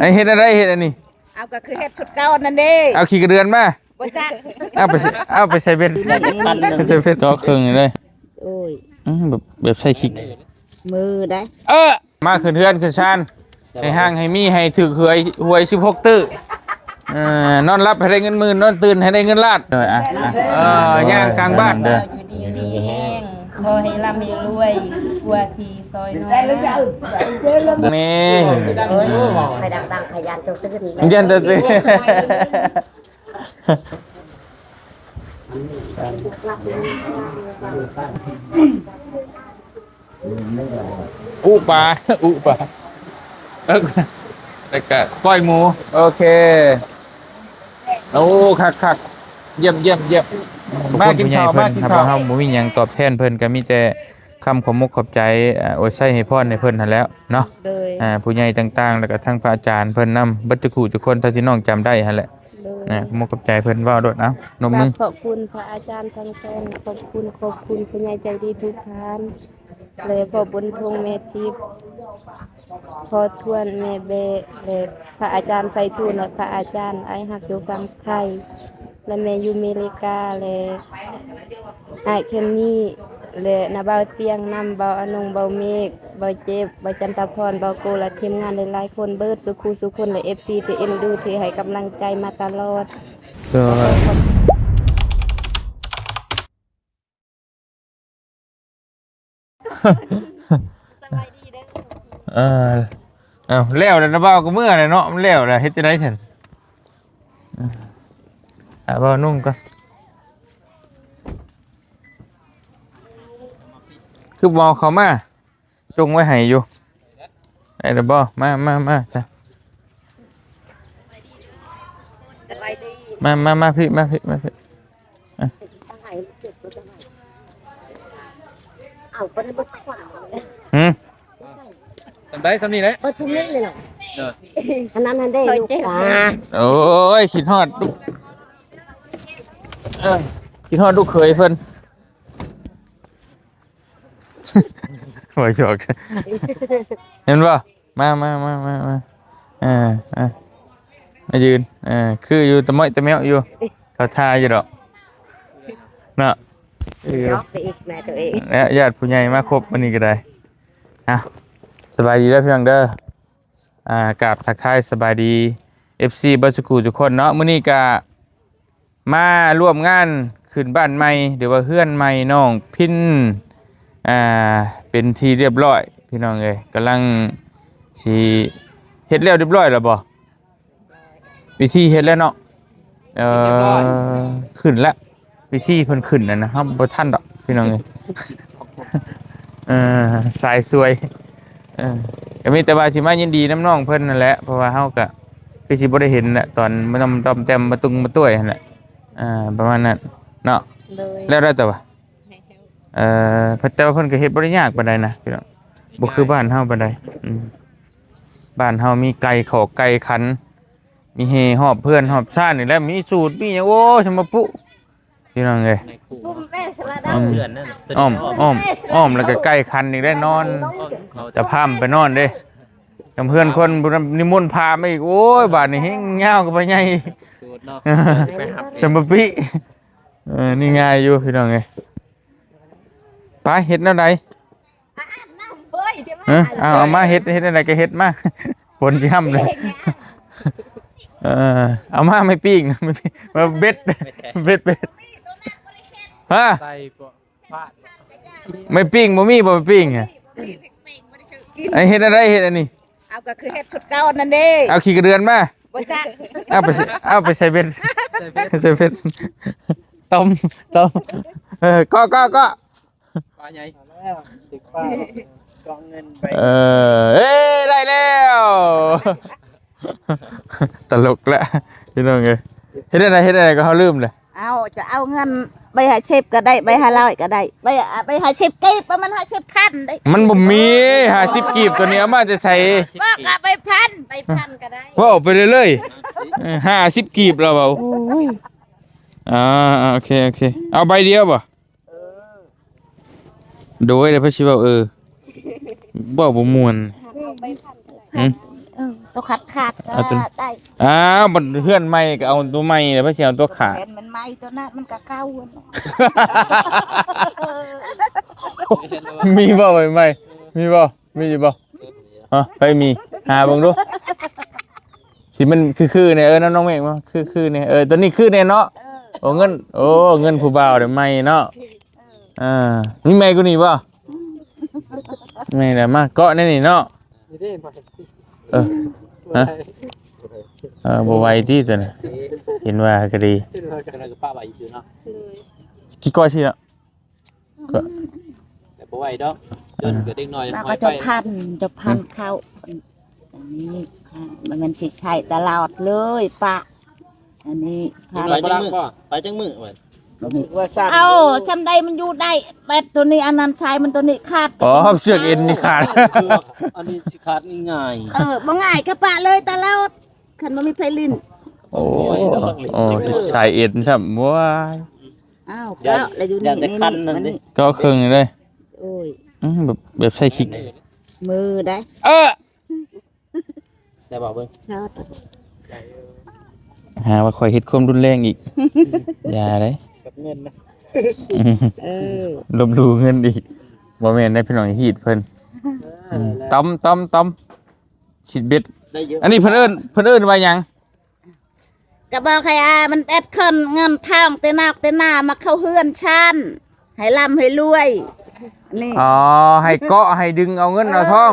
ໄອ້ເຮັດອັນໃດ ເຮັດອັນນີ້? ເອົາ ກໍຄືເຮັດຊຸດເກົ່ານັ້ນເດ້. ເອົາຂີ້ກະເດືອນມາ. ບໍ່ຈັກ. ເອົາໄປໃສ່ ເອົາໄປໃສ່ເບັດ. ໃສ່ເບັດຕໍ່ເຄິ່ງນີ້ເລີຍ. ໂອ້ຍ. ອືມ ແບບ ແບບໃສ່ຂີ້ ມືໄດ້. ເອີ ມາຂຶ້ນເຮືອນຂຶ້ນຊານ ໃຫ້ຮັ່ງໃຫ້ມີ ໃຫ້ຖືກຫວຍ ຫວຍສິບຫົກຕື້. ເອີ ນອນຫຼັບໃຫ້ໄດ້ເງິນໝື່ນ ນອນຕື່ນໃຫ້ໄດ້ເງິນລ້ານ. ເອີ ອ່ະ ອ່ະ ເອີ ຍ່າງກາງບ້ານເດີ. ຢູ່ດີມີແຮງ ຂໍໃຫ້ລ່ຳໃຫ້ລວຍ ກວ່າທີ່ຊອຍນ້ອຍ. ນີ້ ໂອ້ຍ ໃຫ້ດັງໆ ໃຫ້ຢ້ານເຈົ້າຕື່ນ. ຢ້ານເຈົ້າຕື່ນ. ອຸປາ ອຸປາ ເອີ ແລ້ວກໍກ້ອຍໝູ. ໂອເຄ. ໂອ້ ຄັກໆ. ຢ້ຽມໆໆ. ມາກິນເຂົ້າ ມາກິນເຂົ້າ. ເຮົາບໍ່ມີຫຍັງຕອບແທນເພິ່ນ ກໍມີແຕ່ຄຳຂອບມຸກຂອບໃຈ ອາ ອວຍໄຊໃຫ້ພອນໃຫ້ເພິ່ນຫັ້ນແຫຼະເນາະ. ໂດຍ ອາ ຜູ້ໃຫຍ່ຕ່າງໆ ແລ້ວກໍທັງພະອາຈານເພິ່ນນຳ ເບິດທຸກຜູ້ທຸກຄົນ ເທົ່າທີ່ນ້ອງຈຳໄດ້ຫັ້ນແຫຼະ. ໂດຍ ນະ ຂອບມຸກຂອບໃຈເພິ່ນ ເວົ້າໂລດ. ເອົ້າ ນົບມື. ຂອບຄຸນພະອາຈານທັງສອງ ຂອບຄຸນ ຂອບຄຸນຜູ້ໃຫຍ່ໃຈດີທຸກທ່ານ ແລະ ພໍ່ບຸນທົງ ແມ່ທິບ ພໍ່ທວນ ແມ່ແບະ ແລະ ພະອາຈານໄພທູນ ແລະ ພະອາຈານອ້າຍຮັກຢູ່ຝັ່ງໄທ ແລະ ແມ່ຢູ່ເມລິກາ ແລະ ອ້າຍເຄນນີ ແລະ ນ້າບ່າວຕຽງນຳ ບ່າວອານົງ ບ່າວເມກ ບ່າວເຈັບ ບ່າວຈັນຕາພອນ ບ່າວໂກ ແລະ ທີມງານຫຼາຍໆຄົນ ເບິດສູ່ຄູ່ສູ່ຄົນ ແລະ ເອັຟຊີ ທີ່ເອັນດູ ທີ່ໃຫ້ກຳລັງໃຈມາຕະຫຼອດ. ໂດຍ ສະບາຍດີເດີ. ເອີ ເອົ້າ ແລ້ວແລ້ວ ບ່າວກໍເມືອແລ້ວເນາະ ມັນແລ້ວແລ້ວ ເຮັດຈັ່ງໃດຊັ້ນ? ເອົາ ບ່າວນຸ່ງກ່ອນ ຄືບໍ່ເອົາເຂົ້າມາ ຈົ່ງໄວ້ໃຫ້ຢູ່ ໄດ້ແລ້ວບໍ່? ມາ ມາ ມາຊະ ສະບາຍດີ. ມາ ມາ ມາພີ້ ມາພີ້ ມາພີ້. ເອົາ ບໍ່ໄດ້ເບິດຂວັນ. ຫືມ? ສ່ຳໃດ ສ່ຳນີ້ແຫຼະ ເບິດສ່ຳນີ້ເລີຍເນາະ. ເອີ ອັນນັ້ນຫັ້ນເດ້ ລູກຫຼານ. ໂອ້ຍ ຄິດຮອດລູກ ເອີ ຄິດຮອດລູກເຂີຍເພິ່ນ. ບໍ່ຢອກ ເຫັນບໍ່? ມາ ມາ ມາ ມາ ມາ ເອີ ເອີ ມາຢືນ ເອີ ຄືຢູ່ ຕະມ້ອຍຕະແມ້ວຢູ່ ເຂົາທ່າຢູ່ດອກເນາະ. ເອີ ຢອກໄປອີກ ແມ່ຕົວເອງ ແລະ ຍາດຜູ້ໃຫຍ່ມາຄົບມື້ນີ້ກໍໄດ້. ເອົາ ສະບາຍດີເດີພີ່ນ້ອງເດີ. ອ່າ ກາບທັກທາຍສະບາຍດີ ເອັຟຊີ ເບິດສູ່ຄູ່ທຸກຄົນເນາະ. ມື້ນີ້ກະ ມາຮ່ວມງານຂຶ້ນບ້ານໃໝ່ ຫຼືວ່າເຮືອນໃໝ່ນ້ອງພິນ ອ່າ ເປັນທີ່ຮຽບຮ້ອຍພີ່ນ້ອງເອີຍ. ກຳລັງຊິເຮັດແລ້ວຮຽບຮ້ອຍແລ້ວບໍ່? ວິທີເຮັດແລ້ວເນາະ. ເອີ ຂຶ້ນແລ້ວ ວິທີເພິ່ນຂຶ້ນນັ້ນນະ ເຮົາບໍ່ທັນດອກພີ່ນ້ອງເອີຍ. ເອີ ສາຍສວຍ ເອີ ກໍມີແຕ່ວ່າຊິມາຍິນດີນຳນ້ອງເພິ່ນນັ້ນແຫຼະ ເພາະວ່າເຮົາກໍຄືຊິບໍ່ໄດ້ເຫັນແຫຼະ ຕອນມານຳຕອມແຕ່ມມາຕຸງມາຕ້ວຍຫັ້ນແຫຼະ ອ່າ ປະມານນັ້ນເນາະ. ໂດຍ ແລ້ວໄດ້ແຕ່ວ່າ ເອີ ແຕ່ວ່າເພິ່ນກໍເຮັດບໍ່ໄດ້ຍາກປານໃດນະພີ່ນ້ອງ ບໍ່ຄືບ້ານເຮົາປານໃດ. ອືມ ບ້ານເຮົາມີໄກ່ຂອກໄກ່ຂັນ ມີແຫ່ຮອບເຮືອນຮອບຊານນີ້ແຫຼະ ມີສູດມີຫຍັງ ໂອ້ຍ ສະມາປຸ ພີ່ນ້ອງເອີຍ. ອືມ ອ້ອມ ອ້ອມ ອ້ອມ ແລ້ວກໍໄກ່ຂັນອີກໄດ້ນອນ ຕາພາມໄປນອນເດ້ ກັບເຮືອນຄົນ ນິມົນພາມາອີກ ໂອ້ຍ ບາດນີ້ແຮ່ງຍາວກັບພໍ່ໃຫຍ່ ສະມາປິ. ເອີ ນີ້ງ່າຍຢູ່ພີ່ນ້ອງເອີຍ. ໄປ ເຮັດແນວໃດ? ເອີ ເອົາ ເອົາມາເຮັດ ເຮັດແນວໃດກໍເຮັດມາ ຝົນຊິຫ້ຳເລີຍ. ເອີ ເອົາມາໄມ້ປີ້ງ ມາເບັດ ເບັດ ເບັດ ຮະ ໄດ້ບໍ່? ໄມ້ປີ້ງບໍ່ມີບໍ່? ໄມ້ປີ້ງ ໄອ້ເຮັດແນວໃດ ເຮັດອັນນີ້? ເອົາ ກໍຄືເຮັດຊຸດເກົ່ານັ້ນເດ້. ເອົາຂີ້ກະເດືອນມາ. ບໍ່ຈັກ. ເອົາໄປ ເອົາໄປໃສ່ເບັດ ໃສ່ເບັດ ໃສ່ເບັດ ຕ້ອມ ຕ້ອມ ເອີ ເກາະ ເກາະ ເກາະ ປາໃຫຍ່ ເອີ ເອີ ໄດ້ແລ້ວ ຕະຫຼົກແລ້ວພີ່ນ້ອງເອີຍ. ເຮັດແນວໃດ ເຮັດແນວໃດກໍເຮົາລືມເລີຍ. ເອົາ ຈະເອົາເງິນໃບຫ້າສິບກໍໄດ້ ໃບຫ້າຮ້ອຍກໍໄດ້ ໃບ ໃບຫ້າສິບກີບ ປະມານຫ້າສິບພັນເດ້. ມັນບໍ່ມີຫ້າສິບກີບ ຕົວນີ້ເອົາມາແຕ່ໃສ? ບອກວ່າໃບພັນ ໃບພັນກໍໄດ້ ເວົ້າໄປເລື້ອຍໆ. ເອີ ຫ້າສິບກີບລາວເວົ້າ. ໂອ້ຍ ອ່າ ໂອເຄ ໂອເຄ ເອົາໃບດຽວບໍ່? ເອີ ໂດຍ ແລ້ວເພິ່ນຊິເວົ້າ ເອີ ເວົ້າບໍ່ມ່ວນ. ເອົາໃບພັນກໍໄດ້. ຫືມ? ເອີ ຕົວຂາດໆກໍ ເອົາຕົວ ໄດ້. ອ້າວ ມັນເຮືອນໃໝ່ກໍເອົາຕົວໃໝ່ແຫຼະ ໃຜຊິເອົາຕົວຂາດ? ແມ່ນ ມັນໃໝ່ຕົວນັ້ນ ມັນກໍເກົ່າຫັ້ນ. ມີບໍ່ໃໝ່ໆ? ມີບໍ່? ມີຢູ່ບໍ່? ຮະ ໃຜມີ? ຫາເບິ່ງດູ ຊິມັນຄືໆແດ່. ເອີ ນຳນ້ອງເມກບໍ່? ຄືໆແດ່. ເອີ ຕົວນີ້ຄືແດ່ເນາະ. ເອີ ໂອ້ ເງິນ ໂອ້ ເງິນຜູ້ບ່າວເດ້ໃໝ່ເນາະ. ເອີ ເອີ ມີໃໝ່ກວ່ານີ້ບໍ່? ອືມ ໃໝ່ແລ້ວ ມາເກາະໃນນີ້ເນາະ. ນີ້ເດ້ໃໝ່ ເອີ ຮະ ເອີ ບໍ່ໄຫວຕິຕົວນີ້. ເຫັນວ່າກໍດີ ເຫັນວ່າກໍໄດ້ ກໍປະໄວ້ຊື່ເນາະ. ໂດຍ ກິນກ້ອຍຊີ້ເນາະ. ກໍ ແຕ່ບໍ່ໄຫວດອກ ເອີ ເດີນກໍເດັກນ້ອຍ ມາກໍຈະພັນ ຈະພັນເຂົ້າ. ອັນນີ້ ມັນ ມັນຊິໃຊ້ຕະຫຼອດເລີຍປະ. ອັນນີ້ ພັນ ໄປຈັກມື້? ໄປຈັກມື້? ເອົາ ຊ່ຳໃດມັນຢູ່ໄດ້ ແປດຕົວນີ້ ອັນນັ້ນໃຊ້ມັນຕົວນີ້ຂາດ. ອໍ ເຊືອກເອັນນີ້ຂາດ ອັນນີ້ຊິຂາດງ່າຍ. ເອີ ບໍ່ງ່າຍ ກະປະເລີຍຕະຫຼອດ ຄັນບໍ່ມີໃຜຫຼິ້ນ. ໂອ້ ໂອ້ ສາຍເອັນຊ້ຳ ວ້າຍ. ອ້າວ ເກາະແລ້ວຢູ່ນີ້ ນີ້ ນີ້ ມັນນີ້ ເກາະເຄິ່ງນີ້ເດ້. ໂອ້ຍ ອືມ ແບບ ແບບໃສ່ຂີ້ ມືໄດ້. ເອີ ໄດ້ບໍ່ເບິ່ງ? ຊອດ ຫາວ່າຂ້ອຍເຮັດຄວາມຮຸນແຮງອີກ. ຢ່າເດ້ ກັບເງິນນະ. ເອີ ລົບຫຼູ່ເງິນອີກ. ບໍ່ແມ່ນເດ້ພີ່ນ້ອງ ຮີດເພິ່ນ. ເອີ ອືມ ຕຳ ຕຳ ຕຳ ຊິດເບັດ. ໄດ້ຢູ່ ອັນນີ້ເພິ່ນເອີ້ນ ເພິ່ນເອີ້ນວ່າຫຍັງ? ກໍບອກໃຫ້ ອ່າ ມັນເອັດຄົນເງິນທອງແຕ່ນອກແຕ່ໜ້າ ມາເຂົ້າເຮືອນຊານ ໃຫ້ລ່ຳໃຫ້ລວຍ. ນີ້ ອໍ ໃຫ້ເກາະ ໃຫ້ດຶງເອົາເງິນເອົາທອງ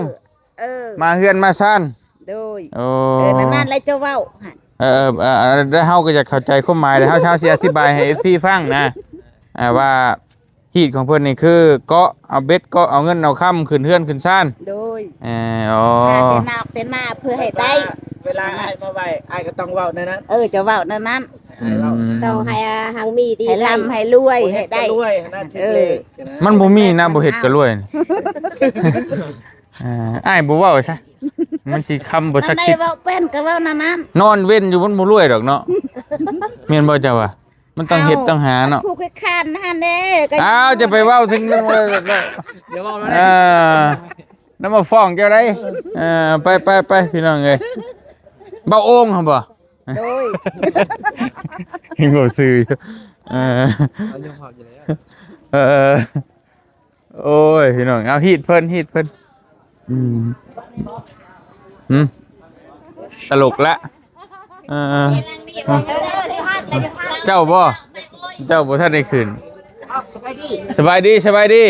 ເອີ ເອີ ມາເຮືອນມາຊານ. ໂດຍ ໂອ້ ເອີ ນັ້ນແຫຼະເຈົ້າເວົ້າ. ເອີ ເອີ ເອີ ເຮົາກໍຢາກເຂົ້າໃຈຄວາມໝາຍ ແຕ່ເຮົາ ເຮົາຊິອະທິບາຍໃຫ້ເອັຟຊີຟັງນະ ອ່າ ວ່າ ຮີດຂອງເພິ່ນນີ້ຄືເກາະເອົາເບັດ ເກາະເອົາເງິນເອົາຄຳຂຶ້ນເຮືອນຂຶ້ນຊານ. ໂດຍ ເອີ ອໍ ຫາແຕ່ນອກແຕ່ໜ້າເພື່ອໃຫ້ໄດ້. ເວລາອ້າຍມາໄຫວ້ ອ້າຍກໍຕ້ອງເວົ້າແນວນັ້ນ. ເອີ ຈະເວົ້າແນວນັ້ນ. ອືມ ຕ້ອງໃຫ້ຮັ່ງມີດີ ໃຫ້ລ່ຳໃຫ້ລວຍ ໃຫ້ໄດ້ ເຮັດກໍລວຍນະ. ເອີ ຖືກເລກນະ. ມັນບໍ່ມີນະ ບໍ່ເຮັດກໍລວຍ. ເອີ ອ້າຍບໍ່ເວົ້າຊະ ມັນຊິຄຳບໍ່ສັກສິດ. ເວົ້າເປັນກໍເວົ້າແນວນັ້ນ. ນອນເວັນຢູ່ມັນບໍ່ລວຍດອກເນາະ. ແມ່ນບໍ່ເຈົ້າວ່າ? ມັນຕ້ອງເຮັດຕ້ອງຫາເນາະ. ຜູ້ຄ້ານຫັ້ນເດ້. ອ້າວ ຈະໄປເວົ້າເຖິງເລື່ອງ ຢ່າເວົ້າແລ້ວ. ເອີ ນຳມາຟ້ອງເຈົ້າໄດ໋. ເອີ ໄປໆໆ ພີ່ນ້ອງເອີຍ. ເບົາໂອ່ງຫັ້ນບໍ່? ໂດຍ ຍັງບໍ່ຊື່ຢູ່. ເອີ ເອີ ໂອ້ຍ ພີ່ນ້ອງ ເອົາ ຮີດເພິ່ນ ຮີດເພິ່ນ. ອືມ ຫຶ ຕະຫຼົກລະ. ເອີ ເຈົ້າບໍ່ ເຈົ້າບໍ່ທັນໄດ້ຂຶ້ນ. ສະບາຍດີ ສະບາຍດີ ສະບາຍດີ.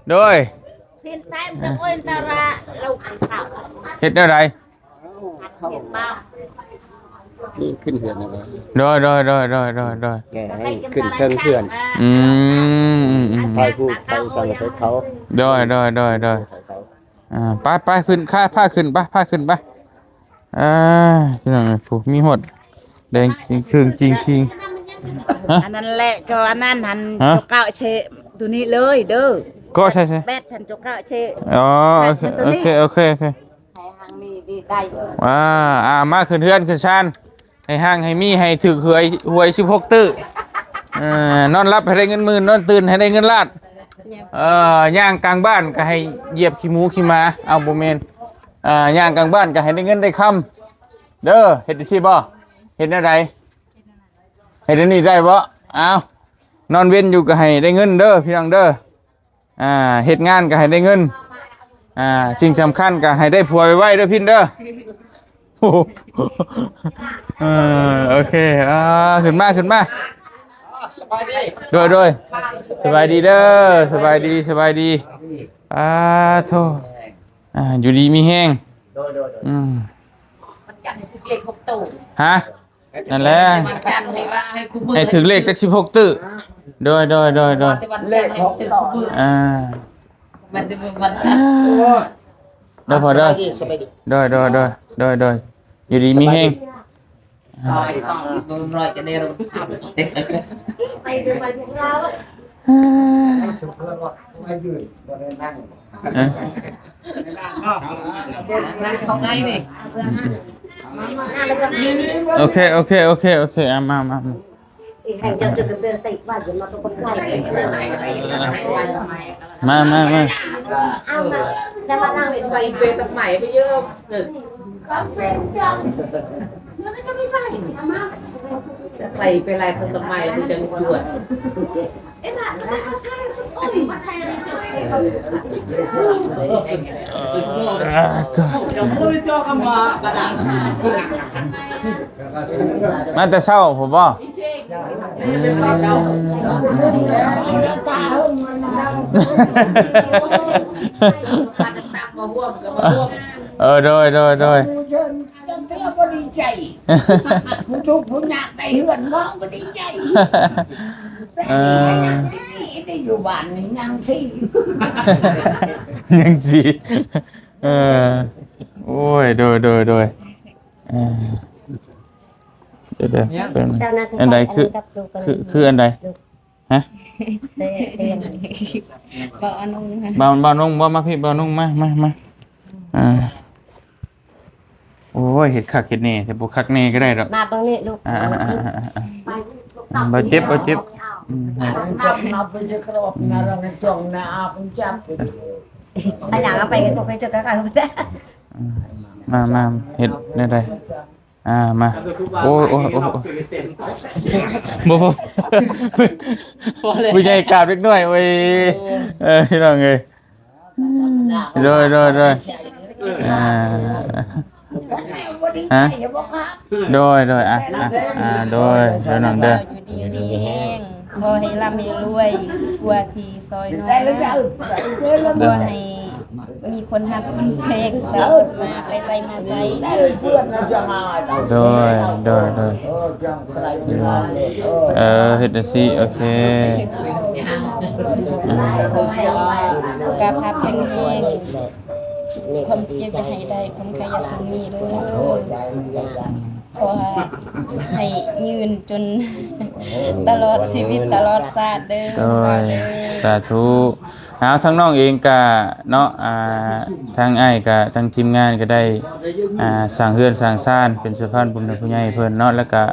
ໂດຍ ເຮັດແນວໃດ? ນີ້ຂຶ້ນເຮືອນແລ້ວ. ໂດຍ ໂດຍ ໂດຍ ໂດຍ ໂດຍ ໂດຍ ແກໃຫ້ຂຶ້ນເທິງເຮືອນ. ອືມ ອືມ ອືມ ຖ່າຍຮູບ ຖ່າຍສັງ ໄປເຜົາ. ໂດຍ ໂດຍ ໂດຍ ໂດຍ ອ່າ ໄປ ໄປ ຂຶ້ນ ພາ ພາຂຶ້ນ ໄປ ພາຂຶ້ນ ໄປ. ອ່າ ພີ່ນ້ອງເອີຍ ຜູ້ມີຮອດແດງຈິງເຄິ່ງຈິງຄິງ. ຮະ ອັນນັ້ນແຫຼະ ເຈົ້າ ອັນນັ້ນຫັ້ນ. ຮະ ເຈົ້າເກາະເຊຕົວນີ້ເລີຍເດີ. ເກາະໃສ? ແບັດຫັ້ນ ເຈົ້າເກາະເຊ. ອໍ ໂອເຄ ໂອເຄ ໂອເຄ ໂອເຄ. ໃຫ້ຮັ່ງມີດີໄດ້. ອ່າ ອ່າ ມາຂຶ້ນເຮືອນຂຶ້ນຊານ ໃຫ້ຮັ່ງໃຫ້ມີ ໃຫ້ຖືກຫວຍ ຫວຍສິບຫົກຕື້. ເອີ ນອນຫຼັບໃຫ້ໄດ້ເງິນໝື່ນ ນອນຕື່ນໃຫ້ໄດ້ເງິນລ້ານ. ເອີ ຍ່າງກາງບ້ານກໍໃຫ້ຢຽບຂີ້ໝູຂີ້ໝາ. ເອົາ ບໍ່ແມ່ນ ເອີ ຍ່າງກາງບ້ານກໍໃຫ້ໄດ້ເງິນໄດ້ຄຳເດີ. ເຮັດຈັ່ງຊີ້ບໍ່? ເຮັດແນວໃດ? ເຮັດແນວນີ້ໄດ້ບໍ່? ເອົາ ນອນເວັນຢູ່ກໍໃຫ້ໄດ້ເງິນເດີ ພີ່ນ້ອງເດີ. ອ່າ ເຮັດງານກໍໃຫ້ໄດ້ເງິນ. ອ່າ ສິ່ງສຳຄັນກໍໃຫ້ໄດ້ຜົວໄວໆເດີພິນເດີ. ໂອ້ໂຫ ເອີ ໂອເຄ ອ່າ ຂຶ້ນມາ ຂຶ້ນມາ. ສະບາຍດີ. ໂດຍ ໂດຍ ສະບາຍດີເດີ ສະບາຍດີ ສະບາຍດີ. ອ່າ ໂທ ອ່າ ຢູ່ດີມີແຮງ. ໂດຍ ໂດຍ ໂດຍ. ອືມ ວັນຈັນໃຫ້ຖືກເລກຫົກໂຕ. ຮະ? ນັ້ນແຫຼະ ວັນຈັນໃຫ້ວ່າໃຫ້ຄູ່ມື້ ໃຫ້ຖືກເລກຈັກສິບຫົກຕື້. ໂດຍ ໂດຍ ໂດຍ ໂດຍ. ແຕ່ວັນຈັນໃຫ້ຖືກຄູ່ມື້. ອ່າ ມັນຈະເປັນວັນຈັນ. ໂດຍ ພໍ່ເດີ. ສະບາຍດີ ສະບາຍດີ. ໂດຍ ໂດຍ ໂດຍ ໂດຍ ໂດຍ. ຢູ່ດີມີແຮງ. ສະບາຍດີ. ຊອຍຂອງເບິ່ງຮ້ອຍຈະໄດ້ລົງ. ໄປເດີ ໄປພວກເຮົາ. ເອີ ນັ່ງເຂົ້າໃນນີ້. ໂອເຄ ໂອເຄ ໂອເຄ ໂອເຄ. ອ່ະ ມາ ມາ ມາ. ມາ ມາ ມາ. ເອົາມາ ຈະມານັ່ງ ໄປເປັນຕະໄໝໄປເຢີ. ກໍເປັນຈັ່ງ ໄປ ໄປໄລ່ເພິ່ນທຳໄມ ເພິ່ນຈັ່ງຈວດ. ມາແຕ່ເຊົ້າພຸ້ນບໍ? ອືມ ເອີ ໂດຍ ໂດຍ ໂດຍ. ຈັກເທື່ອບໍ່ດີໃຈ ຜູ້ທຸກຜູ້ຍາກໄດ້ເຮືອນເນາະ ບໍ່ດີໃຈ. ເອີ ແຕ່ນີ້ໄດ້ຢູ່ບ້ານນີ້ຍັງຊິ ຍັງຊິ ເອີ ໂອ້ຍ ໂດຍ ໂດຍ ໂດຍ ເອີ ດຽວໆ ເປັນອັນໃດ ຄື ຄື ຄືອັນໃດ? ຮະ? ເວົ້າອານຸງ ເວົ້າ ເວົ້ານຸງ ເວົ້າມາພີ້ ເວົ້ານຸງ ມາ ມາ ມາ ອ່າ ໂອ້ຍ ເຮັດຄັກເຮັດແນ່ ແຕ່ບໍ່ຄັກແນ່ກໍໄດ້ດອກ ມາເບິ່ງນີ້ລູກ ອ່າ ອ່າ ອ່າ ອ່າ ອ່າ ອ່າ ບໍ່ເຈັບ ບໍ່ເຈັບ ອືມ ມາ ມາ ເຮັດແນວໃດ? ອ່າ ມາ ໂອ້ຍ ໂອ້ຍ ໂອ້ຍ ໂອ້ຍ ບໍ່ ບໍ່ ຜູ້ໃຫຍ່ກາບເດັກນ້ອຍ ໂອ້ຍ ເອີ ພີ່ນ້ອງເອີຍ ໂດຍ ໂດຍ ໂດຍ ອ່າ ຮະ ໂດຍ ໂດຍ ອ່າ ອ່າ ໂດຍ ໂດຍ ນ້ອງເດີ ຢູ່ດີມີແຮງ ຂໍໃຫ້ລ່ຳໃຫ້ລວຍ ກວ່າທີ່ ຊ່ອຍນ້ອງ ຂໍໃຫ້ມີຄົນຮັກຄົນແພງຕະຫຼອດມາ ໄປໃສມາໃສ ໂດຍ ໂດຍ ໂດຍ ເອີ ເຮັດຈັ່ງຊີ້ ໂອເຄ ຂໍໃຫ້ສຸຂະພາບແຂງແຮງ ຄວາມເຈັບຢ່າໃຫ້ໄດ້ ຄວາມໄຂ້ຢ່າຊົງມີເດີ ຂໍໃຫ້ຍືນຈົນຕະຫຼອດຊີວິດຕະຫຼອດຊາດເດີ ໂດຍ ສາທຸ ເອົາ ທາງນ້ອງເອງກະເນາະ ອ່າ ທາງອ້າຍກະ ທາງທີມງານກະໄດ້ ອ່າ ສ້າງເຮືອນສ້າງຊານ ເປັນສະພານບຸນໃຫ້ຜູ້ໃຫຍ່ເພິ່ນເນາະ ແລ້ວກະ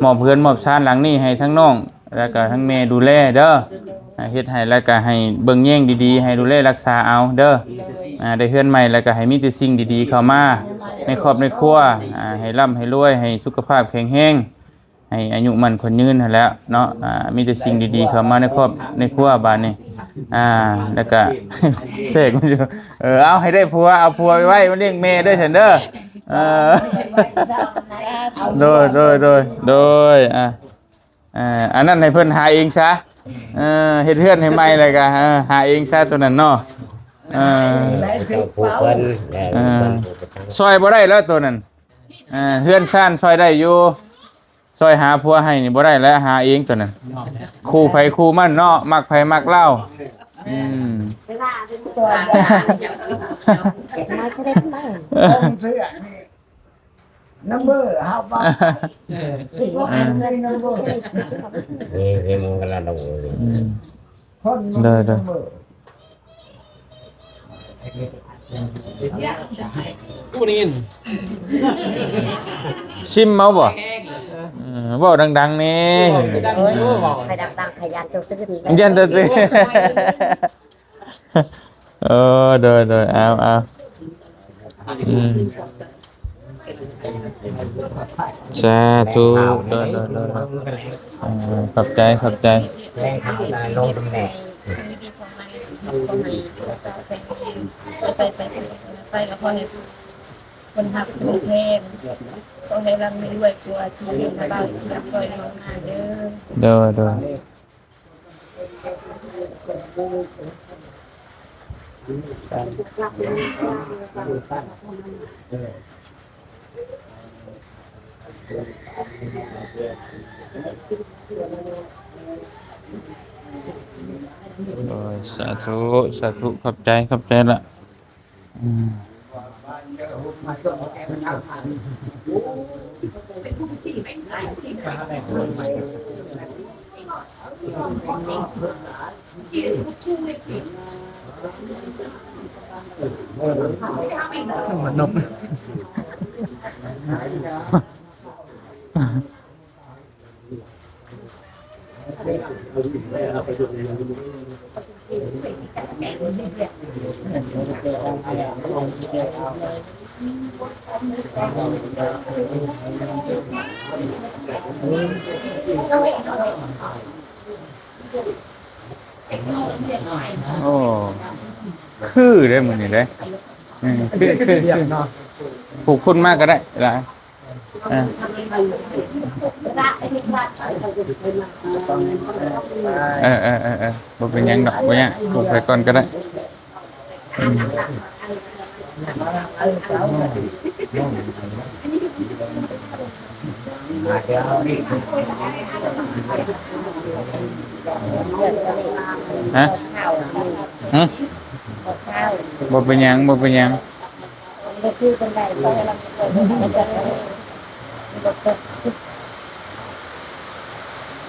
ມອບເຮືອນມອບຊານຫຼັງນີ້ໃຫ້ທາງນ້ອງ ແລ້ວກະທາງແມ່ດູແລເດີ ອ່າ ເຮັດໃຫ້ ແລ້ວກະໃຫ້ເບິ່ງແຍງດີໆ ໃຫ້ດູແລຮັກສາເອົາເດີ ໂດຍ ອ່າ ໄດ້ເຮືອນໃໝ່ ແລ້ວກະໃຫ້ມີແຕ່ສິ່ງດີໆເຂົ້າມາໃນຄອບໃນຄົວ ອ່າ ໃຫ້ລ່ຳໃຫ້ລວຍ ໃຫ້ສຸຂະພາບແຂງແຮງ ໃຫ້ອາຍຸໝັ້ນຂວັນຍືນຫັ້ນແຫຼະເນາະ ອ່າ ມີແຕ່ສິ່ງດີໆເຂົ້າມາໃນຄອບໃນຄົວບາດນີ້ ອ່າ ແລ້ວກະ ແຊກມັນຢູ່ ເອີ ເອົາໃຫ້ໄດ້ຜົວ ເອົາຜົວໄວໆມາລ້ຽງແມ່ເດີຊັ້ນເດີ ເອີ ໂດຍ ໂດຍ ໂດຍ ໂດຍ ອ່າ ອ່າ ອັນນັ້ນໃຫ້ເພິ່ນຫາເອງຊະ ເອີ ເຮັດເຮືອນໃຫ້ໃໝ່ແລ້ວກະ ເອີ ຫາເອງຊະໂຕນັ້ນເນາະ ເອີ ຜູ້ເພິ່ນ ເອີ ຊ່ອຍບໍ່ໄດ້ແລ້ວໂຕນັ້ນ ອ່າ ເຮືອນຊານຊ່ອຍໄດ້ຢູ່ ຊ່ອຍຫາຜົວໃຫ້ນີ້ບໍ່ໄດ້ແລ້ວ ຫາເອງໂຕນັ້ນ ຄູ່ໃຜຄູ່ມັນເນາະ ມັກໃຜມັກລາວ ອືມ ມາສະເດັດມາ ນຳເບີເຮົາບໍ່ ເອີ ເປັນບໍ່ອັນໃດນຳເບີ ເອີ ເອີ ມັນກະລະດົງ ອືມ ຄົນ ເດີ ເດີ ນຳເບີ ກູນີ້ ຊິມເອົາບໍ່? ເອີ ເວົ້າດັງໆແດ່ ເວົ້າດັງໆ ເອີ ເວົ້າ ໃຫ້ດັງໆ ໃຫ້ຢ້ານເຈົ້າຕື່ນ ຢ້ານເຈົ້າຕື່ນ ເອີ ໂດຍ ໂດຍ ເອົາ ເອົາ ອືມ ສາທຸ ໂດຍ ໂດຍ ໂດຍ ເອີ ຂອບໃຈ ຂອບໃຈ ຊີວິດດີຂອງມັນ ໃນຊີວິດຂອງມັນ ສຸຂະພາບແຂງແຮງ ໄປໃສໄປໃສ ໄປໃສກໍຂໍໃຫ້ຄົນຮັກຄົນແພງ ຂໍໃຫ້ລ່ຳໃຫ້ລວຍກວ່າທີ່ເຫັນລະບ່າວທີ່ຢາກຊ່ອຍນ້ອງມາເດີ ໂດຍ ໂດຍ ໂອ້ຍ ສາທຸ ສາທຸ ຂອບໃຈ ຂອບໃຈລະ ອືມ ມັນນົບ. ເ ໂອ້ ຄືເດ້ມື້ນີ້ເດ້ ອືມ ຄື ຄື ຄືເນາະ ຜູກພຸ້ນມາກໍໄດ້ຫຼາຍ ເອີ ເອີ ເອີ ເອີ ບໍ່ເປັນຫຍັງດອກ ບໍ່ຍາກ ຜູກໄປກ່ອນກໍໄດ້. ອືມ ຮະ? ຫຶ? ບໍ່ເປັນຫຍັງ ບໍ່ເປັນຫຍັງ.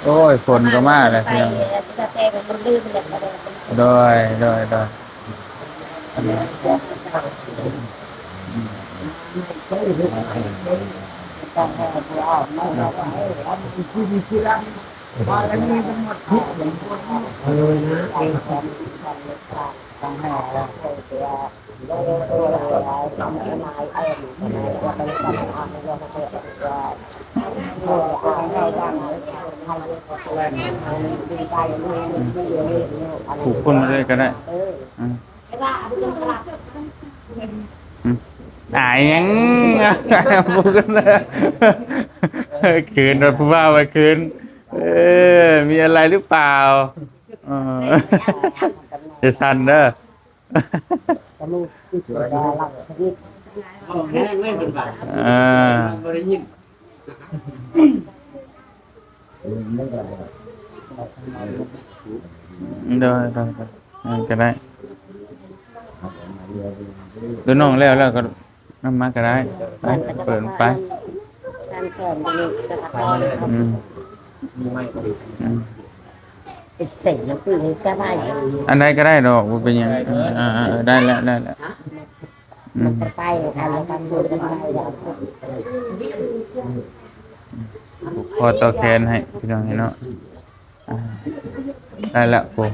ໂອ້ຍ ຝົນກໍມາແລ້ວພີ່ນ້ອງ. ໂດຍ ໂດຍ ໂດຍ. ຜູກພຸ້ນມາເລີຍກໍໄດ້. ອືມ ອືມ ອາຍຫຍັງ? ເຂີນວ່າຜູ້ບ່າວວ່າເຂີນ. ເອີ ມີອະໄລຫຼືເປົ່າ? ເອີ ຢ່າສັ່ນເດີ. ເອີ ບໍ່ໄດ້ຍິນ. ໂດຍ ໂດຍ ໂດຍ ເອີ ກໍໄດ້. ໂດຍ ນ້ອງແລ້ວ ແລ້ວກໍນຳມາກໍໄດ້. ໄປ ເປີດໄປ. ອືມ ອືມ ອັນໃດກໍໄດ້ດອກ ບໍ່ເປັນຫຍັງ. ເອີ ເອີ ໄດ້ແລ້ວ ໄດ້ແລ້ວ. ອືມ ຜູກຄໍຕໍ່ແຂນໃຫ້ພີ່ນ້ອງເນາະ. ອ່າ ໄດ້ລະໂກ. ອືມ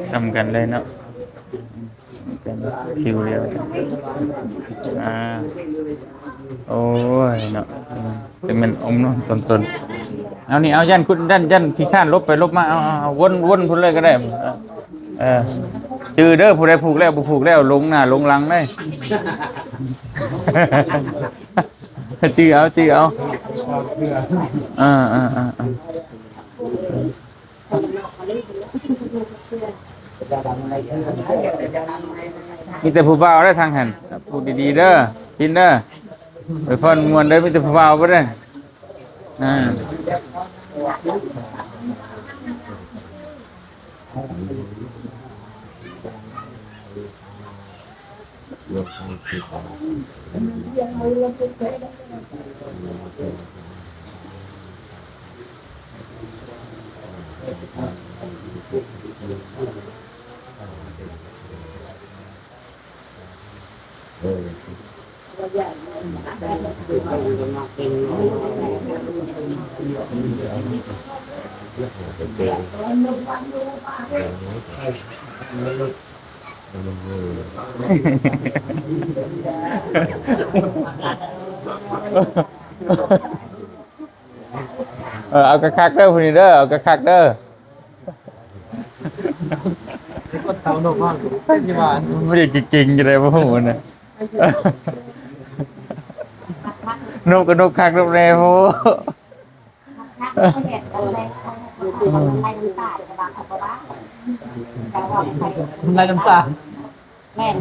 ສ່ຳກັນເລີຍເນາະ. ເປັນຜິວດຽວກັນ. ອ່າ ໂອ້ຍເນາະ ອືມ ແຕ່ແມ່ນອົມນ້ອງຕົນໆ. ເອົານີ້ ເອົາ ຢ້ານຄຸນ ຢ້ານ ຢ້ານຂີ້ຄ້ານຫຼົບໄປຫຼົບມາ. ເອົາ ເອົາ ເອົາ ວົນ ວົນພຸ້ນເລີຍກໍໄດ້. ເອີ ຈື່ເດີ ຜູ້ໃດຜູກແລ້ວ ບໍ່ຜູກແລ້ວ ລົງໜ້າລົງຫຼັງເດ້. ຈື່ເອົາ ຈື່ເອົາ. ເອີ ເອີ ເອີ ເອີ. ມີແຕ່ຜູ້ບ່າວເດີທາງຫັ້ນ ປູດດີໆເດີ ກິນເດີ ອວຍພອນມ່ວນເດີ. ມີແຕ່ຜູ້ບ່າວບໍ່ເດີ. ອ່າ. ເອີ ເອົາຄັກໆເດີ ຜູ້ນີ້ເດີ ເອົາຄັກໆເດີ. ຄົນເຕົານົກເຮົາຢູ່ ທີ່ວ່າ ມັນຢາກເກັ່ງໆຢູ່ໃດ ບໍ່ຮູ້ນະ. ນົກກໍນົກຄັກນົກແນ່ໂພດ. ນ້ຳລາຍນ້ຳຕາ. ແມ່ນ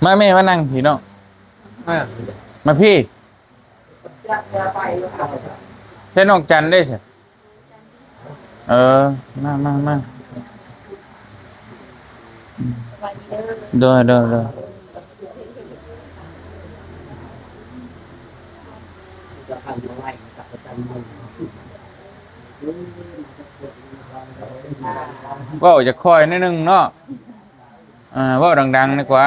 ມາແມ່ ມານັ່ງພີ້ເນາະ. ມາ ມາພີ້. ໃສ່ນ້ອງຈັນເດ້. ເອີ ມາ ມາ ມາ ອືມ ສະບາຍດີເດີ ໂດຍ ໂດຍ ໂດຍ ເວົ້າຈະຄ່ອຍໜ້ອຍໜຶ່ງເນາະ ອ່າ ເວົ້າດັງໆດີກວ່າ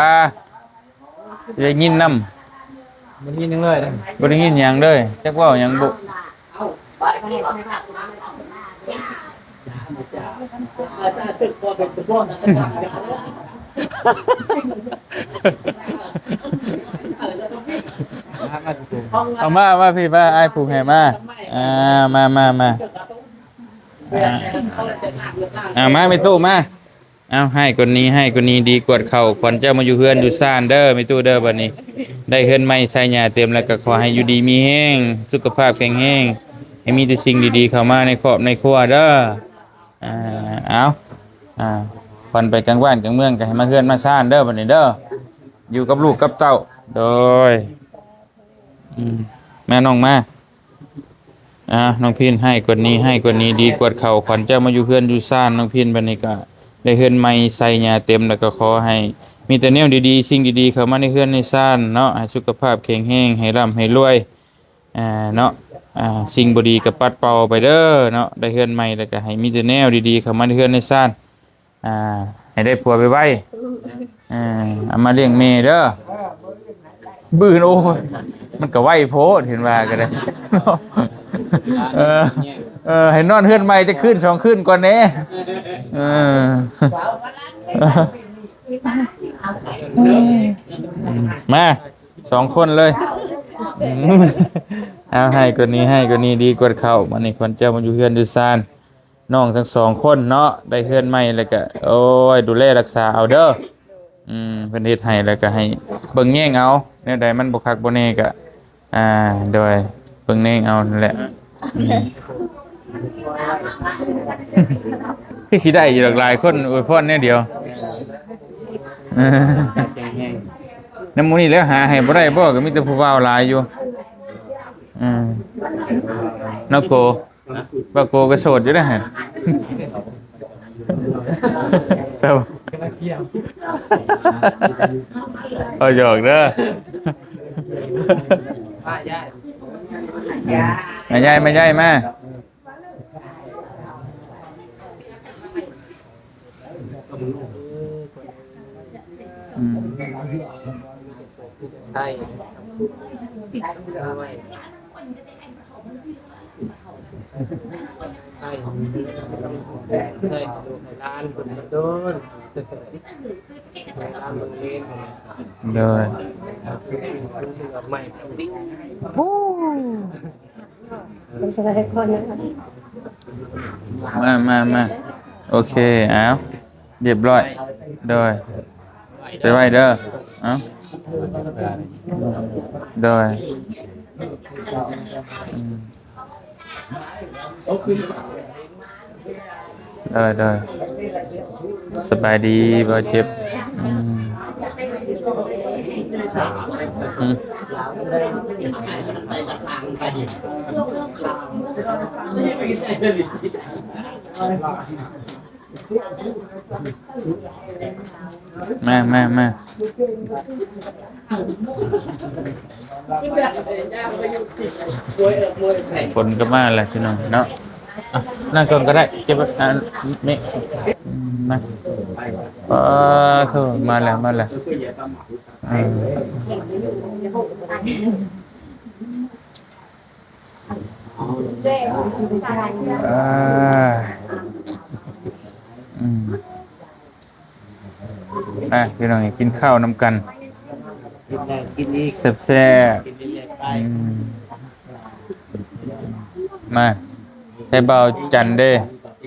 ຊິໄດ້ຍິນນຳ ບໍ່ໄດ້ຍິນຫຍັງເລີຍ ບໍ່ໄດ້ຍິນຫຍັງເລີຍ ຈັກເວົ້າຫຍັງບຸ ເອົາມາ ເອົາມາ ພີ່ມາ ອ້າຍຜູກໃຫ້ມາ ອ່າ ມາ ມາ ມາ ອ່າ ອ່າ ມາແມ່ຕູ້ມາ. ເອົາ ຮ້າຍກວ່ານີ້ ຮ້າຍກວ່ານີ້ ດີກວດເຂົ້າ ຂວັນເຈົ້າມາຢູ່ເຮືອນຢູ່ຊານເດີ ແມ່ຕູ້ເດີ ບັດນີ້ໄດ້ເຮືອນໃໝ່ ໃຊ້ຫຍ້າເຕັມ ແລ້ວກໍຂໍໃຫ້ຢູ່ດີມີແຮງ ສຸຂະພາບແຂງແຮງ ໃຫ້ມີແຕ່ສິ່ງດີໆເຂົ້າມາໃນຄອບໃນຄົວເດີ ອ່າ ເອົາ ອ່າ ຂວັນໄປກາງບ້ານກາງເມືອງ ກໍໃຫ້ມາເຮືອນມາຊານເດີ ບັດນີ້ເດີ ຢູ່ກັບລູກກັບເຕົ້າ ໂດຍ ອືມ ມານ້ອງມາ ອ່າ ນ້ອງພິນ ຮ້າຍກວ່ານີ້ ຮ້າຍກວ່ານີ້ ດີກວດເຂົ້າ ຂວັນເຈົ້າມາຢູ່ເຮືອນຢູ່ຊານ ນ້ອງພິນ ບັດນີ້ກໍໄດ້ເຮືອນໃໝ່ ໃຊ້ຫຍ້າເຕັມ ແລ້ວກໍຂໍໃຫ້ມີແຕ່ແນວດີໆ ສິ່ງດີໆເຂົ້າມາໃນເຮືອນໃນຊານເນາະ ໃຫ້ສຸຂະພາບແຂງແຮງ ໃຫ້ລ່ຳໃຫ້ລວຍ ອ່າ ເນາະ ອ່າ ສິ່ງບໍ່ດີກໍປັດເປົ່າໄປເດີເນາະ ໄດ້ເຮືອນໃໝ່ແລ້ວກໍໃຫ້ມີແຕ່ແນວດີໆເຂົ້າມາໃນເຮືອນໃນຊານ ອ່າ ໃຫ້ໄດ້ຜົວໄວໆ ເອີ ເອົາມາລ້ຽງແມ່ເດີ ບືນ ໂອ້ຍ ມັນກໍໄວໂພດ ເຫັນວ່າກໍໄດ້ ເອີ ເອີ ໃຫ້ນອນເຮືອນໃໝ່ຈັກຄືນສອງຄືນກ່ອນແດ່ ເອີ ມາສອງຄົນເລີຍ ເອົາ ຮ້າຍກວ່ານີ້ ຮ້າຍກວ່ານີ້ ດີກວດເຂົ້າ ບັດນີ້ຂວັນເຈົ້າມາຢູ່ເຮືອນຢູ່ຊານ ນ້ອງທັງສອງຄົນເນາະ ໄດ້ເຮືອນໃໝ່ແລ້ວກະ ໂອ້ຍ ດູແລຮັກສາເອົາເດີ ອືມ ເພິ່ນເຮັດໃຫ້ແລ້ວກະໃຫ້ເບິ່ງແຍງເອົາ ແນວໃດມັນບໍ່ຄັກບໍ່ແນ່ກະ ອ່າ ໂດຍ ເບິ່ງແຍງເອົາຫັ້ນແຫຼະ ອືມ ຄືຊິໄດ້ຢູ່ດອກ ຫຼາຍຄົນອວຍພອນແນວດຽວ ນຳໝູ່ນີ້ແລ້ວຫາໃຫ້ບໍ່ໄດ້ບໍ່ ກໍມີແຕ່ຜູ້ບ່າວຫຼາຍຢູ່ ອືມ ເນາະໂກ ວ່າໂກກໍໂສດຢູ່ເດ້ ເຈົ້າ ເອົາຫຍອກເດີ ມາຍາຍ ມາຍາຍ ມາ. ອືມ ໃຊ່ ໃຊ່ ໃຫ້ລູກໃຫ້ຫຼານເພິ່ນໂດນ ໃຫ້ຫຼານໂດນເລນ ໂດຍ ໃໝ່ ໂອ້. ມາ ມາ ມາ ໂອເຄ ອ້າວ ຮຽບຮ້ອຍ ໂດຍ ໄປໄວ້ເດີ ເອົ້າ ໂດຍ ອືມ ໂດຍ ໂດຍ ສະບາຍດີ ບໍ່ເຈັບ ອືມ ອືມ ມາ ມາ ມາ ຝົນກໍມາແລ້ວ ພີ່ນ້ອງເນາະ ອ່ະ ນັ່ງກ່ອນກໍໄດ້ ເກັບ ອ່າ ເມ ອືມ ມາ ປາໂທ ມາແລ້ວ ມາແລ້ວ ອ່າ ອ່າ ອືມ ອ່ະ ພີ່ນ້ອງ ກິນເຂົ້ານຳກັນ ກິນແລ້ວກິນອີກ ແຊບໆ ກິນເລື້ອຍໆໄປ ອືມ ມາ ໃຫ້ບ່າວຈັນເດ້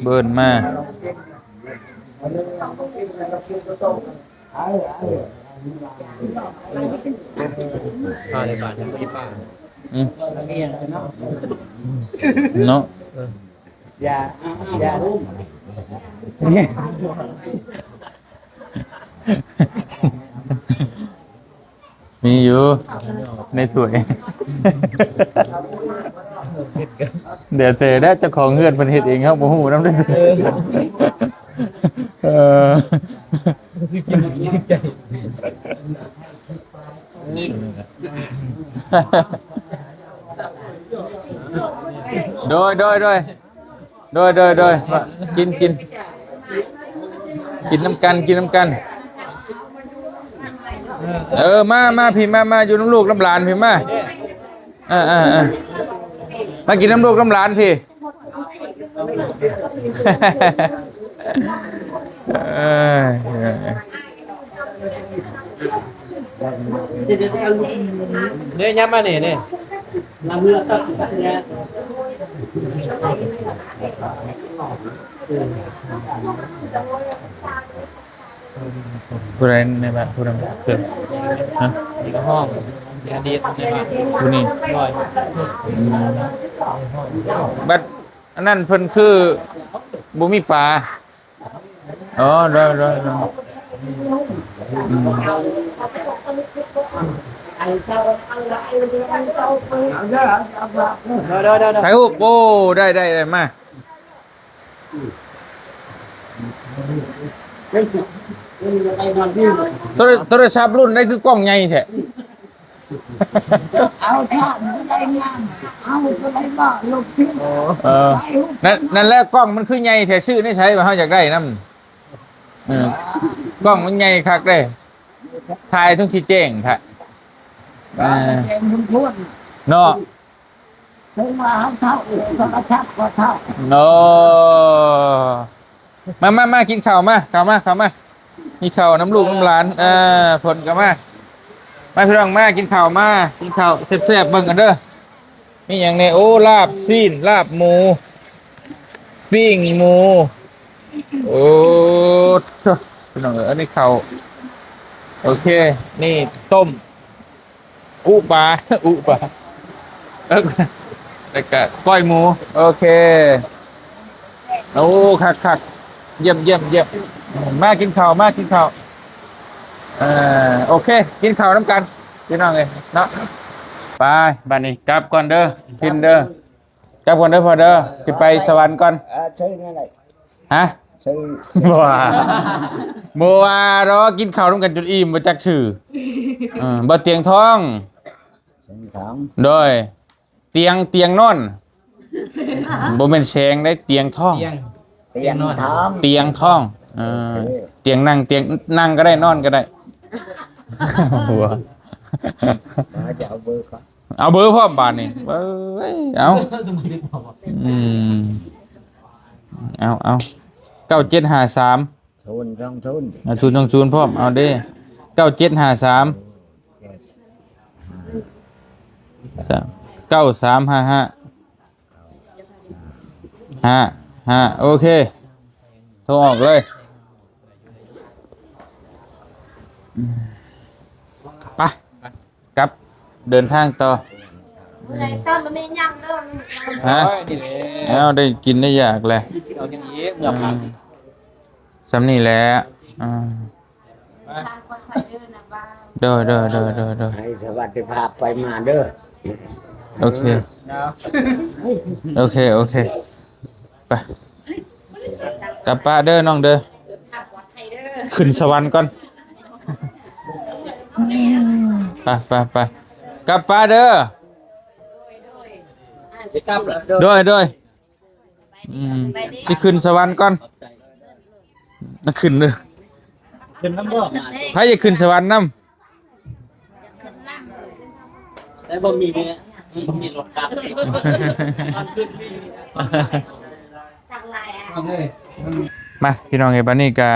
ເບິ່ນມາ. ອືມ ເນາະ ຢ່າ ຢ່າ ມີຢູ່ໃນຖ້ວຍ. ແລ້ວແຕ່ເດ້ ເຈົ້າຂອງເຮືອນເພິ່ນເຮັດເອງ ເຮົາບໍ່ຮູ້ນຳເດ້. ເອີ ເອີ ໂດຍ ໂດຍ ໂດຍ ໂດຍ ໂດຍ ໂດຍ ກິນ ກິນ ກິນນຳກັນ ກິນນຳກັນ. ເອີ ມາ ມາ ພີ່ ມາ ມາ ຢູ່ນຳລູກນຳຫຼານ ພີ່ ມາ. ເອີ ເອີ ເອີ ມາກິນນຳລູກນຳຫຼານ ພີ່. ເອີ ເດ້ ຍັບມານີ້ ນີ້. ຜູ້ໃດໃນບ້ານ ຜູ້ໃດເກີດ? ຮະ? ໃນຫ້ອງ ໃນອະດີດໃນບ້ານ ຜູ້ນີ້? ໂດຍ. ອືມ ບັດອັນນັ້ນເພິ່ນຄືບໍ່ມີປາ. ອໍ ໂດຍ ໂດຍ ໂດຍ. ອືມ ໂດຍ ໂດຍ ໂດຍ ໂດຍ. ຖ່າຍຮູບ ໂອ້ ໄດ້ ໄດ້ ໄດ້ ມາ. ໂທລະ ໂທລະສັບລຸ້ນໃດຄືກ້ອງໃຫຍ່ແທ້? ເອົາຖ້າມັນໄດ້ງາມ ເອົາໂທລະສັບລຸ້ນທີ່ ເອີ ນັ້ນ ນັ້ນແຫຼະ ກ້ອງມັນຄືໃຫຍ່ແທ້ ຊື້ໃນໃສວ່າເຮົາຢາກໄດ້ນຳ. ເອີ ກ້ອງມັນໃຫຍ່ຄັກເດ້ ຖ່າຍຕ້ອງຊິແຈ້ງແທ້. ເອີ ແຈ້ງສົມຄວນເນາະ. ເຖິງວ່າເຮົາເຖົ້າ ໂທລະສັບກໍເຖົ້າ. ໂອ້ ມາ ມາ ມາ ກິນເຂົ້າ ມາ ເຂົ້າມາ ເຂົ້າມາ ມີເຂົ້ານຳລູກນຳຫຼານ. ເອີ ເພິ່ນກໍມາ ມາ ພີ່ນ້ອງ ມາກິນເຂົ້າ ມາກິນເຂົ້າແຊບໆ ເບິ່ງກັນເດີ ມີຫຍັງແດ່. ໂອ້ ລາບຊີ້ນ ລາບໝູ ປີ້ງໝູ ໂອ້ ໂທ້ ພີ່ນ້ອງເອີຍ ອັນນີ້ເຂົ້າ ໂອເຄ ນີ້ຕົ້ມ ອຸປາ ອຸປາ ເອີ ແລ້ວກະກ້ອຍໝູ ໂອເຄ. ໂອ້ ຄັກໆ ຢ້ຽມໆໆ ມາກິນເຂົ້າ ມາກິນເຂົ້າ. ເອີ ໂອເຄ ກິນເຂົ້ານຳກັນ ພີ່ນ້ອງເອີຍເນາະ. ໄປ ບາດນີ້ກັບກ່ອນເດີ ກິນເດີ ກັບກ່ອນເດີພໍ່ເດີ ຊິໄປສະຫວັນກ່ອນ. ເອີ ຊື່ນັ້ນແຫຼະ ຮະ? ຊື່ ບໍ່ວ່າ ບໍ່ວ່າດອກ ກິນເຂົ້ານຳກັນຈົນອີ່ມ ບໍ່ຈັກຊື່. ເອີ ບໍ່ ຕຽງທອງ ຕຽງທອງ ໂດຍ ຕຽງ ຕຽງນອນ ບໍ່ແມ່ນແສງເດ້ ຕຽງທອງ ຕຽງ ຕຽງທອງ ຕຽງທອງ ເອີ ໂອເຄ ຕຽງນັ່ງ ຕຽງນັ່ງກໍໄດ້ ນອນກໍໄດ້. ຫົວ ເອົາເບີກ່ອນ ເອົາເບີພ້ອມບາດນີ້ ເອີຍ ເອົາ ອືມ ເອົາ ເອົາ ເກົ້າເຈັດຫ້າສາມ ສູນສອງສູນ ເອົາ ສູນສອງສູນພ້ອມ ເອົາເດ້ ເກົ້າເຈັດຫ້າສາມ ເກົ້າສາມຫ້າຫ້າ ຫ້າຫ້າ ໂອເຄ ໂທອອກເລີຍ ໄປ ກັບເດີນທາງຕໍ່. ເມື່ອຍຕອນບໍ່ມີຫຍັງເດີ ຮະ? ໂອ້ຍ ນີ້ແຫຼະ ເອົາ ໄດ້ກິນໄດ້ຢາກແຫຼະ ເອົາຫຍັງອີກ ເມື່ອພັກ ອືມ ສ່ຳນີ້ແຫຼະ ອ່າ ທາງຄົນໄທເດີນນະ ໂດຍ ໂດຍ ໂດຍ ໂດຍ ໂດຍ ໃຫ້ສະຫວັດດີພາບໄປມາເດີ ໂອເຄ ເນາະ ໂອເຄ ໂອເຄ ໄປ ກັບປ້າເດີນ້ອງເດີ ຂຶ້ນສະຫວັນກ່ອນ ໄປ ໄປ ໄປ ກັບປ້າເດີ ໂດຍ ໂດຍ ອືມ ຊິຂຶ້ນສະຫວັນກ່ອນ ຂຶ້ນເດີ ຂຶ້ນນຳບໍ່ ໃຜຢາກຂຶ້ນສະຫວັນນຳ ແຕ່ບໍ່ມີ ບໍ່ມີລົດກັບ ມາ ພີ່ນ້ອງເອີຍ ບັດນີ້ກະ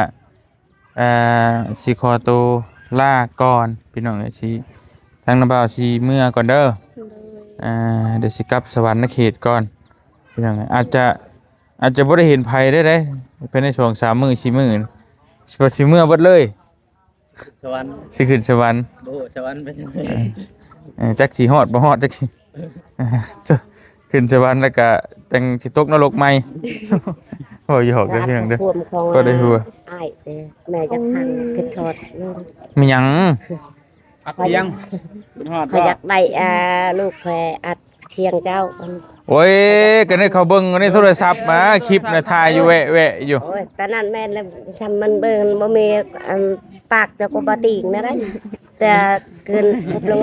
ເອີ ຊິຂໍໂຕລາກ່ອນ ພີ່ນ້ອງເອີຍ ຊິ ທາງນ້າບ່າວຊິເມືອກ່ອນເດີ ໂດຍ ເອີ ດຽວຊິກັບສະຫວັນນະເຂດກ່ອນ ພີ່ນ້ອງເອີຍ ອາດຈະ ອາດຈະບໍ່ໄດ້ເຫັນໃຜໄດ້ ໄດ້ ພາຍໃນສອງສາມມື້ ສີ່ມື້ ຊິ ຊິເມືອເບິດເລີຍ ສະຫວັນ ຊິຂຶ້ນສະຫວັນ ບໍ່ ສະຫວັນເປັນຈັ່ງໃດ ເອີ ເອີ ຈັກຊິຮອດບໍ່ຮອດ ຈັກຊິ ຂຶ້ນສະຫວັນແລ້ວກະຈັ່ງຊິຕົກນະລົກໃໝ່ ເວົ້າຫຍອກເດີພີ່ນ້ອງເດີ ຄວາມຂອງ ກໍໄດ້ຮູ້ ອ້າຍເດີ ແມ່ຢາກຟັງ ອືມ ຄືທອດ ມີຫຍັງ? ອັດສຽງ ເພິ່ນຮອດ ຂ້ອຍຢາກໄດ້ ອ່າ ລູກຂ້ອຍອັດ ສຽງເຈົ້າ ໂອ້ຍ ກໍໄດ້ເຂົ້າເບິ່ງໃນໂທລະສັບມາ ຄລິບນະ ຖ່າຍຢູ່ແວະໆຢູ່. ໂອ້ຍ ຕອນນັ້ນແມ່ນແລ້ວ ຊ່ຳມັນເບິ່ງບໍ່ມີ ອັນ ປາກເຈົ້າກໍບໍ່ຕິງນະໄດ ແຕ່ເກີນລົງ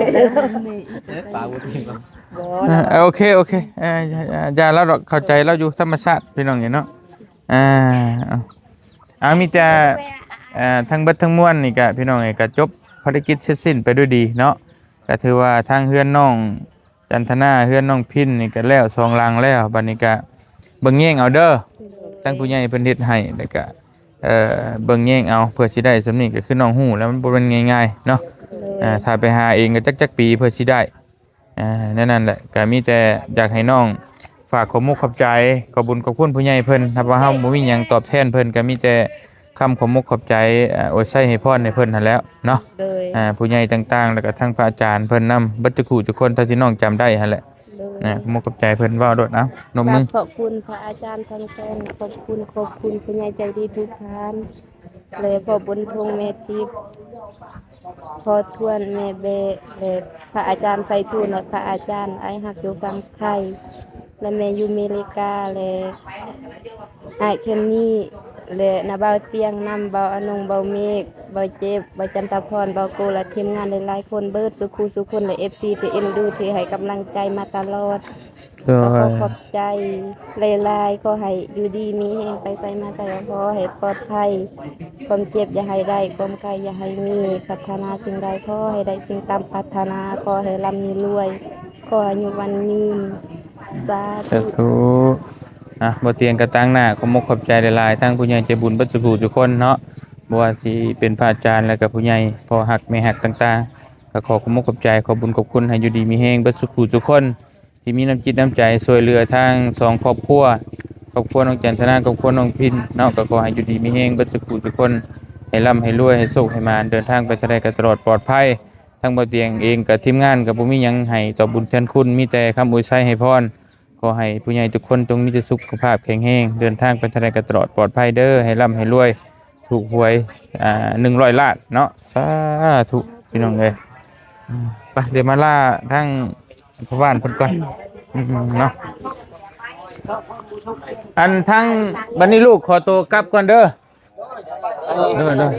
ປາກບໍ່ຕິງເນາະ. ບໍ່ ເອີ ໂອເຄ ໂອເຄ ເອີ ຢ່າ ຢ່າ ຢ່າລາວດອກ ເຂົ້າໃຈລາວຢູ່ ທຳມະຊາດ ພີ່ນ້ອງເອີຍເນາະ. ອ່າ ເອົາ ເອົາ ມີແຕ່ ເອີ ທັງເບິດທັງມວນນີ້ກະ ພີ່ນ້ອງເອີຍ ກະຈົບພາລະກິດເສັດສິ້ນໄປດ້ວຍດີເນາະ. ກະຖືວ່າທາງເຮືອນນ້ອງຈັນທະນາ ເຮືອນນ້ອງພິນນີ້ກະແລ້ວສອງຫຼັງແລ້ວ. ບັດນີ້ກະເບິ່ງແຍງເອົາເດີ ທາງຜູ້ໃຫຍ່ເພິ່ນເຮັດໃຫ້ ແລ້ວກະ ເອີ ເບິ່ງແຍງເອົາ ເພື່ອຊິໄດ້ສ່ຳນີ້ ກະຄືນ້ອງຮູ້ແລ້ວ ມັນບໍ່ແມ່ນງ່າຍໆເນາະ. ໂດຍ ອ່າ ຖ້າໄປຫາເອງກໍຈັກ ຈັກປີເພື່ອຊິໄດ້ ອ່າ ແນວນັ້ນແຫຼະ. ກໍມີແຕ່ຢາກໃຫ້ນ້ອງຝາກຂອບມຸກຂອບໃຈ ຂອບບຸນຂອບຄຸນຜູ້ໃຫຍ່ເພິ່ນ. ຖ້າວ່າເຮົາບໍ່ມີຫຍັງຕອບແທນເພິ່ນ ກໍມີແຕ່ຄຳຂອບມຸກຂອບໃຈ ອາ ອວຍໄຊໃຫ້ພອນໃຫ້ເພິ່ນຫັ້ນແຫຼ້ວເນາະ. ໂດຍ ອາ ຜູ້ໃຫຍ່ຕ່າງໆ ແລ້ວກໍທັງພະອາຈານເພິ່ນນຳ ເບິດທຸກຜູ້ທຸກຄົນ ເທົ່າທີ່ນ້ອງຈຳໄດ້ຫັ້ນແຫຼະ. ໂດຍ ອາ ຂອບມຸກຂອບໃຈເພິ່ນ. ເວົ້າໂລດ ເອົາ ນົບມື. ກາບຂອບຄຸນພະອາຈານທັງສອງ ຂອບຄຸນ ຂອບຄຸນຜູ້ໃຫຍ່ໃຈດີທຸກທ່ານ ແລະ ພໍ່ບຸນທົງ ແມ່ທິບ ພໍ່ທວນ ແມ່ແບະ ແລະ ພະອາຈານໄພທູນ ແລະ ພະອາຈານອ້າຍຮັກຢູ່ຝັ່ງໄທ ແລະ ແມ່ຢູ່ເມລິກາ ແລະ ອ້າຍເຄມມີ ແລະ ນ້າບ່າວຕຽງນຳ ບ່າວອານົງ ບ່າວເມກ ບ່າວເຈັບ ບ່າວຈັນຕາພອນ ບ່າວໂກ ແລະ ທີມງານຫຼາຍໆຄົນ ເບິດສູ່ຄູ່ສູ່ຄົນ ແລະ ເອັຟຊີ ທີ່ເອັນດູ ທີ່ໃຫ້ກຳລັງໃຈມາຕະຫຼອດ. ໂດຍ ກໍຂໍຂອບໃຈຫຼາຍໆ ຂໍໃຫ້ຢູ່ດີມີແຮງ ໄປໃສມາໃສກໍຂໍໃຫ້ປອດໄພ ຄວາມເຈັບຢ່າໃຫ້ໄດ້ ຄວາມໄຂ້ຢ່າໃຫ້ມີ ປາດຖະໜາສິ່ງໃດຂໍໃຫ້ໄດ້ສິ່ງຕາມປາດຖະໜາ ຂໍໃຫ້ລ່ຳໃຫ້ລວຍ ຂໍອາຍຸໝັ້ນຍືນ ສາທຸ ສາທຸ. ອ່ະ ບໍ່ຕຽງກະຕາງໜ້າ ຂອບມຸກຂອບໃຈຫຼາຍໆ ທັງຜູ້ໃຫຍ່ໃຈບຸນເບິດສູ່ຜູ້ສູ່ຄົນເນາະ ບໍ່ວ່າຊິເປັນພະອາຈານ ແລ້ວກະຜູ້ໃຫຍ່ ພໍ່ຮັກແມ່ຮັກຕ່າງໆ ກໍຂໍຂອບມຸກຂອບໃຈ ຂອບບຸນຂອບຄຸນ ໃຫ້ຢູ່ດີມີແຮງເບິດສູ່ຜູ້ສູ່ຄົນ ທີ່ມີນ້ຳຈິດນ້ຳໃຈຊ່ວຍເຫຼືອທັງສອງຄອບຄົວ ຄອບຄົວນ້ອງຈັນທະນາ ຄອບຄົວນ້ອງພິນເນາະ ກໍຂໍໃຫ້ຢູ່ດີມີແຮງເບິດສູ່ຜູ້ສູ່ຄົນ ໃຫ້ລ່ຳໃຫ້ລວຍ ໃຫ້ໂຊກໃຫ້ໝານ ເດີນທາງໄປທາງໃດກໍຕະຫຼອດປອດໄພ. ທາງບໍ່ຕຽງເອງກັບທີມງານກໍບໍ່ມີຫຍັງໃຫ້ຕອບບຸນແທນຄຸນ ມີແຕ່ຄຳອວຍໄຊໃຫ້ພອນ ຂໍໃຫ້ຜູ້ໃຫຍ່ທຸກຄົນຈົ່ງມີແຕ່ສຸຂະພາບແຂງແຮງ ເດີນທາງໄປທາງໃດກໍຕະຫຼອດປອດໄພເດີ ໃຫ້ລ່ຳໃຫ້ລວຍ ຖືກຫວຍ ອ່າ ໜຶ່ງຮ້ອຍລ້ານເນາະ ສາທຸ ພີ່ນ້ອງເອີຍ. ອືມ ໄປ ດຽວມາລາທາງພໍ່ບ້ານເພິ່ນກ່ອນ ອືມ ເນາະ. ອັນທາງ ບັດນີ້ລູກຂໍໂຕກັບກ່ອນເດີ. ໂດຍ ໂດຍ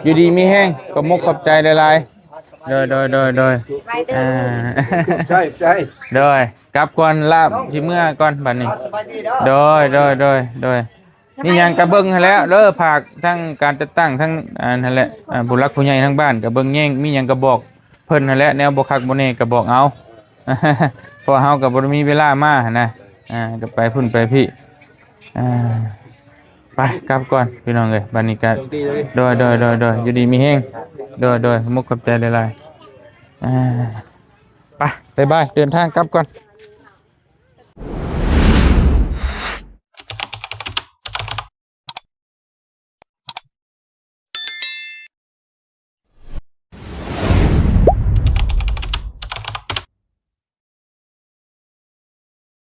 ຢູ່ດີມີແຮງ ຂອບມຸກຂອບໃຈຫຼາຍໆ. ໂດຍ ໂດຍ ໂດຍ ໂດຍ ອ່າ ໃຊ່ ໃຊ່ ໂດຍ ກັບກ່ອນລາບ ຊິເມືອກ່ອນບັດນີ້. ໂດຍ ໂດຍ ໂດຍ ໂດຍ ມີຫຍັງກະເບິ່ງຫັ້ນແຫຼະເດີ ພາກທັງການຈັດຕັ້ງ ທັງອັນຫັ້ນແຫຼະ ອ່າ ຜູ້ຫຼັກຜູ້ໃຫຍ່ທາງບ້ານກະເບິ່ງແຍງ ມີຫຍັງກະບອກເພິ່ນຫັ້ນແຫຼະ ແນວບໍ່ຄັກບໍ່ແນ່ກະບອກເອົາ ເພາະວ່າເຮົາກະບໍ່ໄດ້ມີເວລາມາຫັ້ນນະ ອ່າ ກະໄປພຸ້ນໄປພີ້ ອ່າ ໄປກັບກ່ອນພີ່ນ້ອງເອີຍ ບັດນີ້ກະ ໂດຍ ໂດຍ ໂດຍ ໂດຍ ຢູ່ດີມີແຮງ ໂດຍ ໂດຍ ຂອບມຸກຂອບໃຈຫຼາຍໆ ອ່າ ໄປ ບາຍບາຍ ເດີນທາງກັບກ່ອນ.